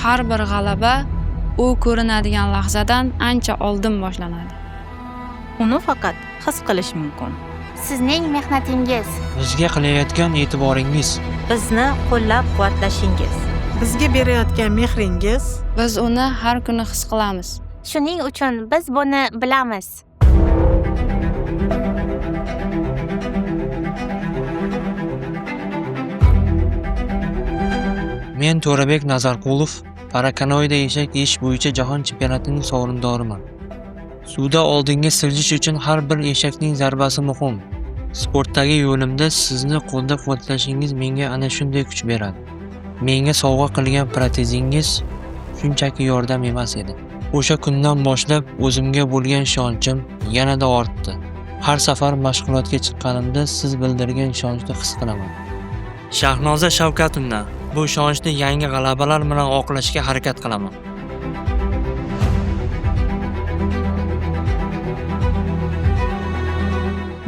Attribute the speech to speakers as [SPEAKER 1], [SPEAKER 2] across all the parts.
[SPEAKER 1] Har bir g'alaba u ko'rinadigan lahzadan ancha oldin boshlanadi.
[SPEAKER 2] Uni faqat his qilish mumkin.
[SPEAKER 3] Sizning mehnatingiz,
[SPEAKER 4] Bizga qilayotgan e'tiboringiz,
[SPEAKER 5] Bizni qo'llab-quvvatlashingiz,
[SPEAKER 6] Bizga berayotgan mehringiz,
[SPEAKER 1] Biz uni har kuni his qilamiz.
[SPEAKER 3] Shuning uchun biz buni bilamiz.
[SPEAKER 4] Men To'rabek Nazarqulov, parakanoida eshak eyish bo'yicha jahon chempionatining sovrindoriman. Suvda oldinga siljish uchun har bir eshakning zarbasi muhim. Sportdagi yo'limda sizni qo'llab-quvvatlashingiz menga ana shunday kuch beradi. Menga sovg'a qilgan protezingiz shunchaki yordam emas edi. O'sha kundan boshlab o'zimga bo'lgan ishonchim yanada ortdi. Har safar mashg'ulotga chiqqanimda siz bildirgan ishonchni his qilaman. Shahnoza Shavkatovna, bu ishonchni yangi g'alabalar bilan oqlashga harakat qilaman.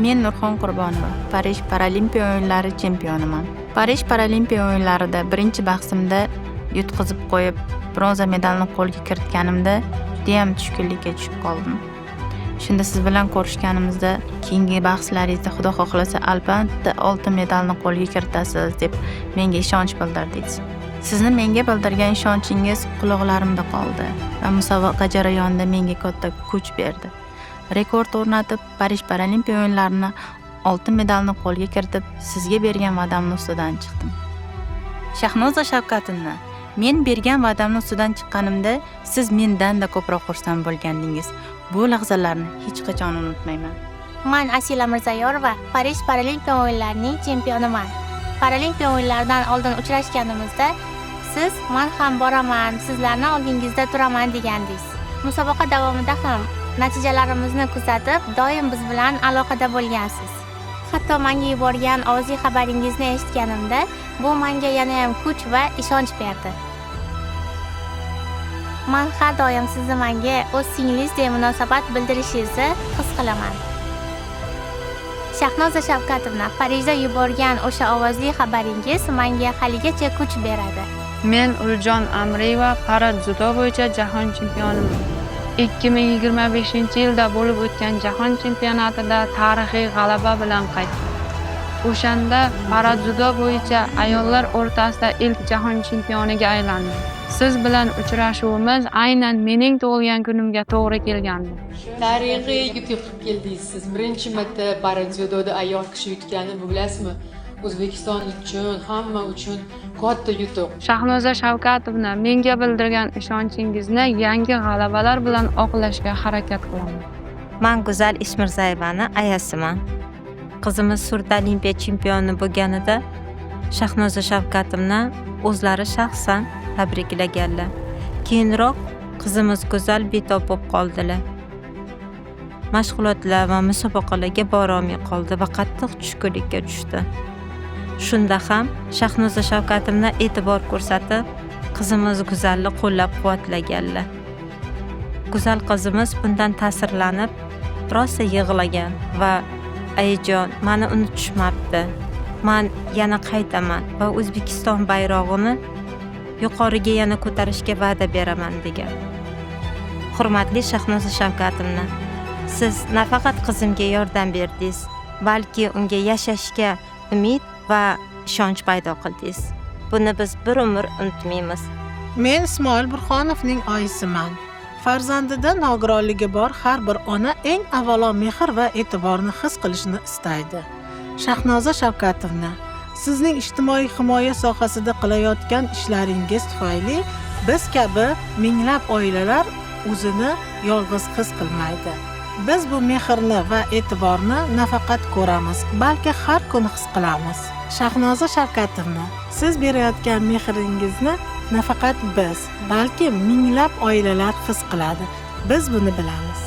[SPEAKER 2] Men Nurxon Qurbonova, Parij Paralimpiya o'yinlari chempioniman. Parij Paralimpiya o'yinlarida birinchi bahsimda yutqizib qo'yib, bronza medalni qo'lga kiritganimda judayam tushkunlikka tushib qoldim. Shunda siz bilan ko'rishganimizda keyingi bahslaringizda Xudo xohlasa albatta oltin medalni qo'lga kiritasiz deb menga ishonch bildirdingiz. Sizni menga bildirgan ishonchingiz quloqlarimda qoldi va musobaqa jarayonida menga katta kuch berdi. Rekord o'rnatib, Parij Paralimpiya o'yinlarini oltin medalni qo'lga kiritib, sizga bergan va'damni ustidan chiqdim. Shahnoza Shavkatovna, men bergan va'damni ustidan chiqqanimda siz mendanda ko'proq xursand bo'lgandingiz. Bu lahzalarni hech qachon unutmayman.
[SPEAKER 3] Man Asila Mirzayorova, Parij Paralimpiya o'yinlarining chempioniman. Paralimpiya o'yinlaridan oldin uchrashganimizda siz "Men ham boraman, sizlarni oldingizda turaman" degandingiz. Musobaqa davomida ham natijalarimizni kuzatib, doim biz bilan aloqada bo'lgansiz. Hatto menga yuborgan ovozli xabaringizni eshitganimda bu menga yana ham kuch va ishonch berdi. Man har doim sizni menga o'z singlingizdek munosabat bildirishingizni his qilaman. Shahnoza Shavkatovna, Parijda yuborgan o'sha ovozli xabaringiz menga haligacha kuch beradi.
[SPEAKER 1] Men Uljon Amriyeva, para dzyudo bo'yicha jahon chempioniman. 2025-yilda bo'lib o'tgan jahon chempionatida tarixiy g'alaba bilan qaytdim. O'shanda para dzyudo bo'yicha ayollar o'rtasida ilk jahon chempioniga aylandim. Siz bilan uchrashuvimiz aynan mening tug'ilgan kunimga to'g'ri kelgandi.
[SPEAKER 7] Tarixiy yutuq qilib keldingiz siz. Birinchi marta para dzyudoda ayol kishi yutgani, bu bilasizmi? O'zbekiston uchun, hamma uchun katta yutuq.
[SPEAKER 1] Shahnoza Shavkatovna, menga bildirgan ishonchingizni yangi g'alabalar bilan oqlashga harakat qilaman.
[SPEAKER 5] Man Go'zal Ishmirzayevani ayasiman. Qizimiz Surda Olimpiya chempioni bo'lganida Shahnoza Shavkatovna o'zlari shaxsan tabriklaganlar. Keyinroq qizimiz Go'zal betob bo'lib qoldilar. Mashg'ulotlar va musobaqalarga borolmay qoldi va qattiq tushkunlikka tushdi. Shunda ham Shahnoza Shavkatovna e'tibor ko'rsatib, qizimiz Go'zalni qo'llab-quvvatlaganlar. Go'zal qizimiz bundan ta'sirlanib, rosa yig'lagan va "Ayajon, meni unutishmabdi. Man yana qaytaman va O'zbekiston bayrog'ini yuqoriga yana ko'tarishga va'da beraman" degan. Hurmatli Shahnoza Shavkatovna, siz nafaqat qizimga yordam berdingiz, balki unga yashashga umid va ishonch paydo qildingiz. Buni biz bir umr unutmaymiz.
[SPEAKER 6] Men Ismoil Burxonovning oyisiman. Farzandida nogironligi bor har bir ona eng avvalo mehr va e'tiborni his qilishni istaydi. Shahnoza Shavkatovna, sizning ijtimoiy himoya sohasida qilayotgan ishlaringiz tufayli biz kabi minglab oilalar o'zini yolg'iz his qilmaydi. Biz bu mehrni va e'tiborni nafaqat ko'ramiz, balki har kuni his qilamiz. Shahnoza Shavkatovna, siz berayotgan mehringizni nafaqat biz, balki minglab oilalar his qiladi. Biz buni bilamiz.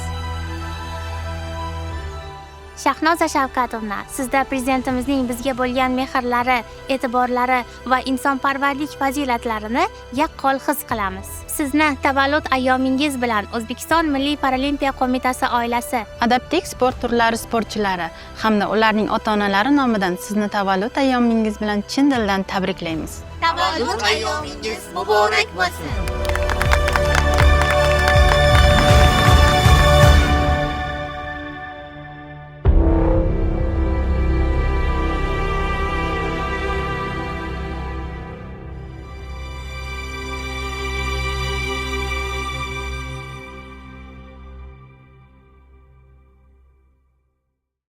[SPEAKER 3] Shahnoza Shavkatovna, sizda prezidentimizning bizga bo'lgan mehrlari, e'tiborlari va insonparvarlik fazilatlarini yaqqol his qilamiz. Sizni tavallud ayyomingiz bilan O'zbekiston Milliy Paralimpiya Qo'mitasi oilasi,
[SPEAKER 2] Adaptik sport turlari sportchilari hamda ularning ota-onalari nomidan sizni tavallud ayyomingiz bilan chin dildan tabriklaymiz.
[SPEAKER 3] Tavallud ayyomingiz muborak bo'lsin.